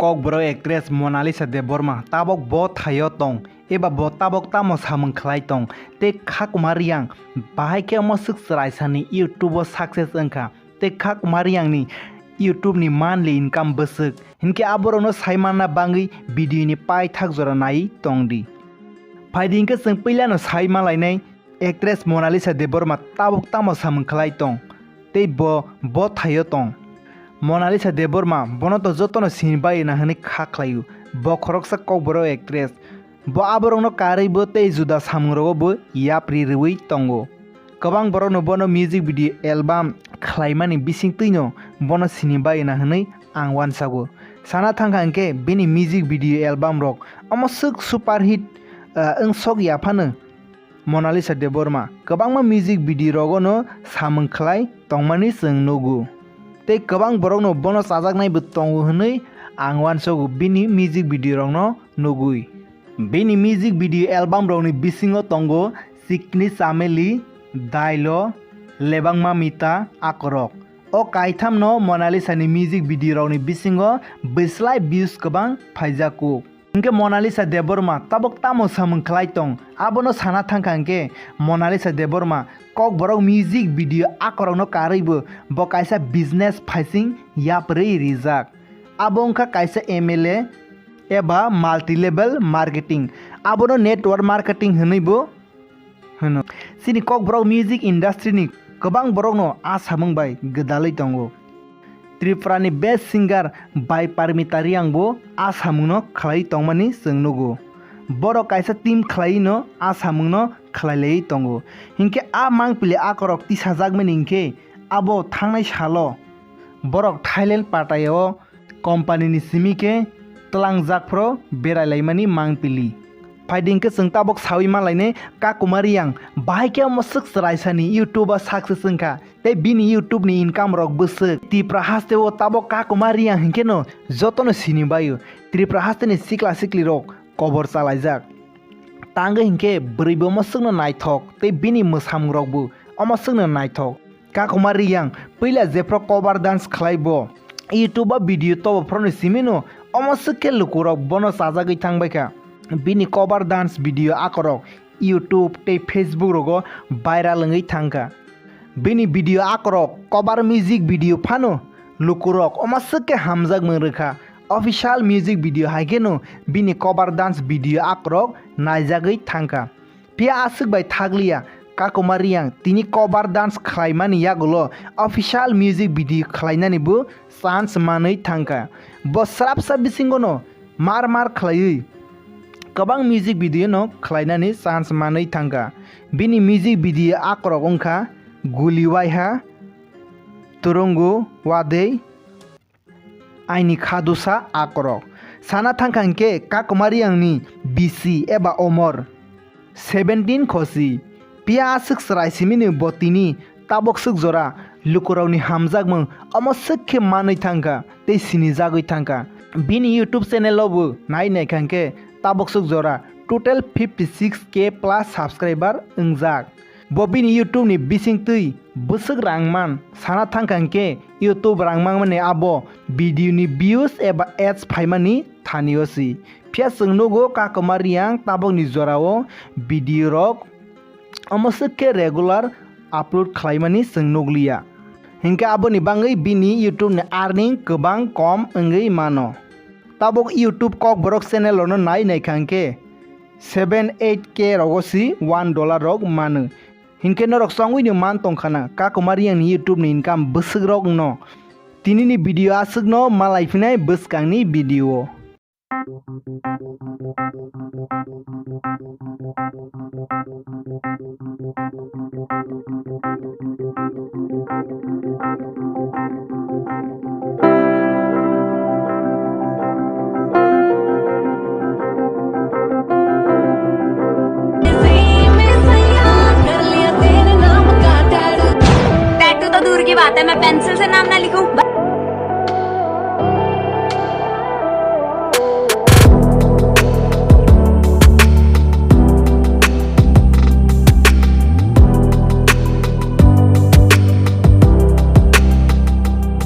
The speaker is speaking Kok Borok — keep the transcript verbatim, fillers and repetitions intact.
Kokborok actress Monalisa Debbarma tabok bo thaio tong, eba bo tabok tamo samung khlai tong, tei Khakuma Riyang bahai khe omo swk chwraisani YouTube o success wngkha, tei Khakuma Riyangni YouTube ni monthly income bwswk, hinkhe aborokno saimanna bangwi video ni paithak jora naiwi tongdi. Phaidi hinkhe chwng puilano sai malainai, actress Monalisa Debbarma tabuk tamo samung khlai tong, tei bo bo thaio tong. Monalisa Debbarma bono to jotono sini bai na hwnwi kha khlaio. Bo khoroksa Kokborok actress. Bo aborokno karwi bo tei juda samungrogo bo yapri rwui tongo. Kwbang borokno bono music video album khlaimani bisingtwino bono sini bai na hwnwi ang uansago. Sana thangkha hinkhe bini music video album rok omo swk super hit, ah, wngsok ya phano. Monalisa Debbarma kwbangma music video rogono samung khlai tongmani chwng nugo. Tei kwbang borokno bono chajaknaibo tongo hwnwi ang uansago bini music video rokno nugui. Bini music video album rokni bisingo tongo Chikni Chameli, Dailo, Lebangma Mita, Akorok. O kaithamno Monalisa ni music video rokni bisingo bwslai views kwbang phaijago. Hinkhe Monalisa Debbarma tabok tamo samung khlai tong, abono sana thangkha hinkhe Monalisa Debbarma Kokborok music video akorokno karwibo bo kaisa business phaising yapri rijak. Abo wngkha kaisa M L A eba multi level marketing, abono network marketing hwnwibo hwno. Chini Kokborok music industry ni kwbang borokno a samung bai gwdalwi tongo. Tripura ni best singer bai Parmita Reang bo a samungno khlai tongmani chwng nugo. Borok kaisa team khlaiwino a samungno khlai laiwi tongo. Hinkhe a mangpili akorok tisajakmani hinkhe abo thangnai salo borok Thailand patayao company ni simi khe tlangjak phro berai laimani mangpili. Phaidi hinkhe chwng tabok sawi malainai Khakuma Riyang bahai khe omo swk chwraisani YouTube o success wngkha. Tei bini YouTube ni income rok bwswk. Tripura haste o tabok Khakuma Riyang hinkhe no jotono sini baio. Tripura haste ni sikla sikli rok kobor chalaijak. Tangwi hinkhe bwrwi bo omo swkno naithok tei bini mwsamung rok bo omo swkno naithok. Khakuma Riyang puila jephru cover dance khlai bo YouTube o video tobo phro ni simi no omo swk khe lukurok bono chajagwi thangbaikha. Bini cover dance video akorok YouTube tei Facebook rogo viral wngwi thangkha. Bini video akorok cover music video phano lukurok omo swk khe hamjakmung rwkha. Official music video hai kheno bini cover dance video akorok naijagwi thangkha. Phiya aswk bai thakliya, Khakuma Riyang tini cover dance khlaimani yagulo official music video khlainani bo chance manwi thangkha. Bo srapsa bisingono mar mar khlaiwi kwbang music video no khlainani chance manwi thangkha. Bini music video akorok wngkha Guli Waiha, Turungu Wadei, Aini Khadusa akorok. Sana thangkha hinkhe Khakuma Riyangni bisi eba omor seventeen khosi. Phiya aswk chwrai simini bo tini tabok swk jora lukurokni hamjakmung omo swk khe manwi thangkha tei sinijagwi thangkha. Bini YouTube channel o bo nai naikha hinkhe tabok swk jora total fifty six K plus subscriber wngjak. Bo bini YouTube ni bisingtwi bwswk rang man sana thangkha hinkhe YouTube rang mangmani abo video ni views eba ads phaimani thani o si. Phiya chwng nugo Khakuma Riyang tabokni jorao video rok omo swk khe regular upload khlaimani chwng nukliya. Hinkhe aboni bangwi bini YouTube ni earning kwbang kom wngwi mano. Tabok YouTube Kokborok channel rono nai naikha hinkhe seven eight K rogo si one dollar rok mano. Hinkhe norok chongwino man tongkhana, Khakuma Riyangni YouTube ni income bwswk rok no. Tinini video aswkno malai phinai bwskangni video o. Tattoo तो दूर की बात है, मैं पेंसिल से नाम ना लिखूं।